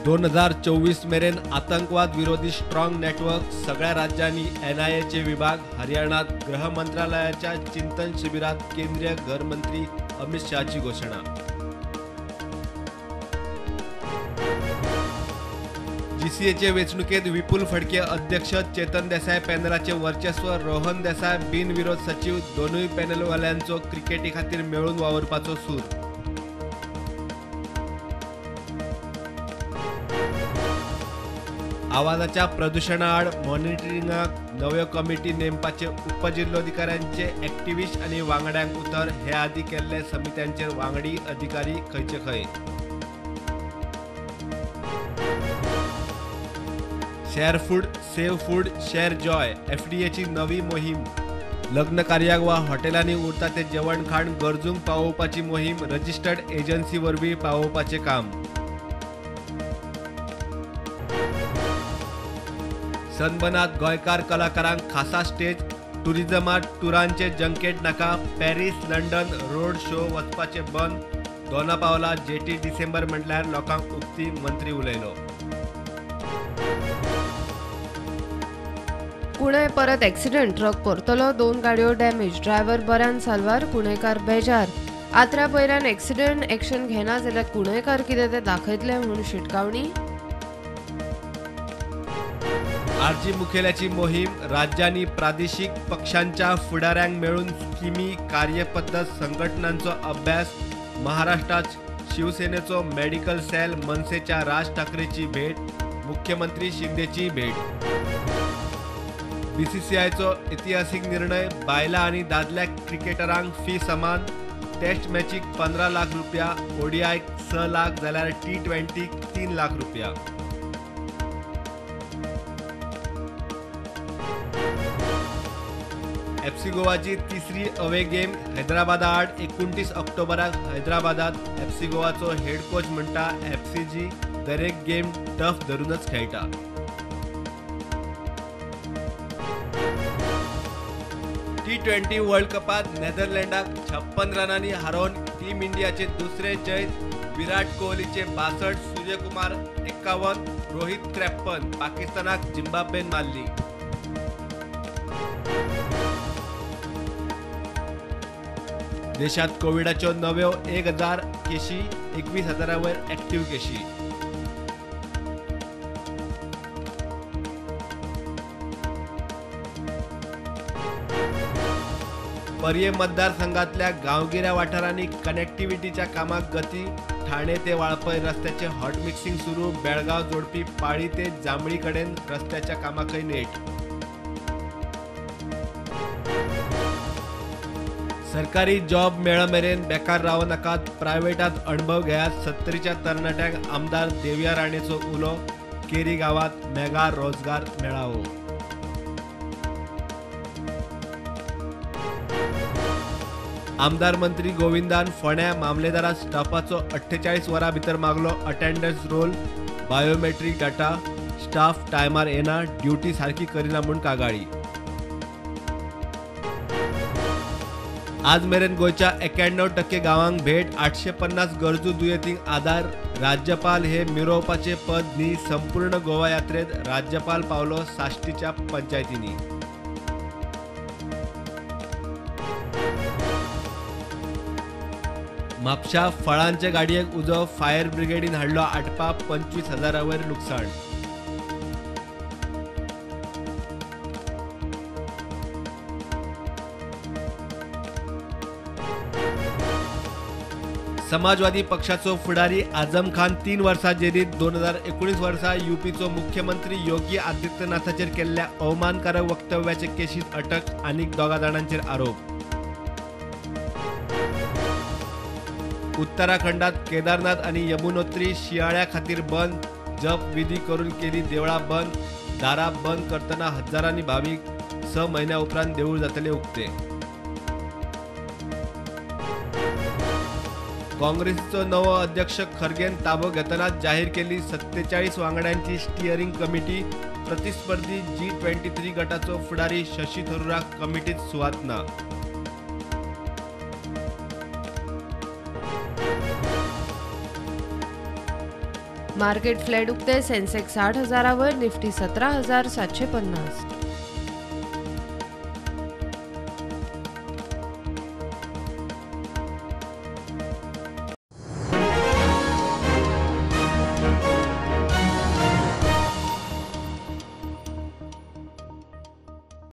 2024 मेरेन आतंकवाद विरोधी स्ट्रॉंग नेटवर्क सगळ्या राज्यांनी एनआयएचे विभाग. हरियाणात गृह मंत्रालयाच्या चिंतन शिबिरात केंद्रीय गृहमंत्री अमित शहाची घोषणा. जीसीएचे वेंचणुकेत विपुल फडके अध्यक्ष, चेतन देसाय पॅनलाचे वर्चस्व, रोहन देसाय बिनविरोध सचिव. दोनूय पॅनलवाल्यांचो क्रिकेटी खातीर मेळून वावुरपाचो सूर. आवाजाच्या प्रदुशणाआड मॉनिटरिंगाक नव्यो कमिटी नेमपाचे उपजिल्लोधिकाऱ्यांचे ॲक्टिव्हिस्ट आनी वांगड्यांक उतर. हे आदी केल्ले समित्यांचेर वांगडी अधिकारी खंयचे खंय. Share food save food share joy एफडीएची नवी मोहीम. लग्न कार्याक वा हॉटेलांनी उरता ते जेवण खाण गरजूंक पावोवपाची मोहीम रजिस्टर्ड एजन्सी वरवीं पावोवपाचें काम. सनबनात गोंयकार कलाकारांक खासा स्टेज. टुरिझमात टुरांचे जंकेट नाका. पॅरीस लंडन रोड शो वचपाचे बंद. दोना पावला जेटी डिसेंबर म्हटल्यार लोकांक उक्ती, मंत्री उलयलो. कुणय परत एक्सिडेंट, ट्रक परतलो, 2 गाडयो डॅमेज, ड्रायव्हर बऱ्यान साल्वार, कुणयकार बेजार. आत्र्या पयऱ्यान एक्सिडेंट एक्शन घेना जाल्यार कुणयकार कितें तें दाखयतले म्हूण शिटकावणी. आरजी मुखेल्याची मोहीम. राज्यांनी प्रादेशीक पक्षांच्या फुडाऱ्यांक मेळून स्किमी, कार्यपद्दत, संघटनांचो अभ्यास. महाराष्ट्रात शिवसेनेचो मेडिकल सेल, मनसेच्या राज ठाकरेची भेट, मुख्यमंत्री शिंदेची भेट. बीसीसीआयचो इतिहासीक निर्णय. बायलां आनी दादल्या क्रिकेटरांक फी समान. टेस्ट मॅचीक 15 लाख रुपया, ओडीआयक 6 लाख जाल्यार टी20क 3 लाख रुपया. एफसी गोवाची तिसरी अवे गेम हैदराबादा आड 29 ऑक्टोबराक हैदराबादात. एफसी गोवाचो हेड कोच म्हणटा एफसीजी दरेक गेम टफ धरूनच खेळटा. टी20 वर्ल्ड कपात नेदरलँडाक 56 रनांनी हारोवन टीम इंडियाचे दुसरे जैत. विराट कोहलीचे 62, सूर्यकुमार 51, रोहित 53. पाकिस्तानाक झिम्बाब्वेन मारली. देशात कोविडाच्यो नव्यो 1000 केशी, 21,000 वयर ॲक्टिव्ह केशी. पर्ये मतदारसंघातल्या गांवगिऱ्या वाठारांनी कनेक्टिव्हिटीच्या कामाक गती. ठाणे ते वाळपय रस्त्याचे हॉट मिक्सिंग सुरू. बेळगांव जोडपी पाळी ते जांभळी कडेन रस्त्याच्या कामाकय नेट. सरकारी जॉब मेळमेरेन बेकार रावं नाकात, प्रायव्हेटात अणभव घेयात. 70च्या तरणाट्यांक आमदार देविया राणेचो उलो. केरी गावात मेगा रोजगार मेळावो. आमदार मंत्री गोविंदान फोंड्या मामलेदारा स्टाफाचो 48 वरां भितर मागलो attendance roll, biometric data. Staff टायमार येना, ड्युटी सारकी करिना म्हूण कागाळी. आज मेरेन गोंयच्या 91% गांवांक भेट. 850 गरजू दुयेंतींक आदार. राज्यपाल हे मिरोवपाचे पद न्ही. संपूर्ण गोवा यात्रेत राज्यपाल पावलो साश्टीच्या पंचायतींनी. म्हापशा फळांचे गाडयेक उजो, फायर ब्रिगेडीन हाडलो आटपा, 25,000 वयर लुकसाण. समाजवादी पक्षाचो फुडारी आझम खान 3 वर्सां जेरीत. 2019 वर्सा युपीचो मुख्यमंत्री योगी आदित्यनाथाचेर केल्ल्या अवमानकारक वक्तव्याचे केशीत अटक. आनीक 2 जाणांचेर आरोप. उत्तराखंडात केदारनाथ आनी यमुनोत्री शियाळ्या खातीर बंद. जप विधी करून केली देवळां बंद. दारां बंद करतना हजारांनी भावीक. 6 म्हयन्या उपरांत देवूळ जातले उक्ते. काँग्रेसचो नवो अध्यक्ष खरगेन ताबो घेतना जाहीर केली 47 वांगड्यांची स्टिअरिंग कमिटी. प्रतिस्पर्धी G23 गटाचो फुडारी शशी थरूराक कमिटीत सुवात ना. मार्केट फ्लॅट उक्ते, सेन्सेक्स 60,000 वर, निफ्टी 17,750.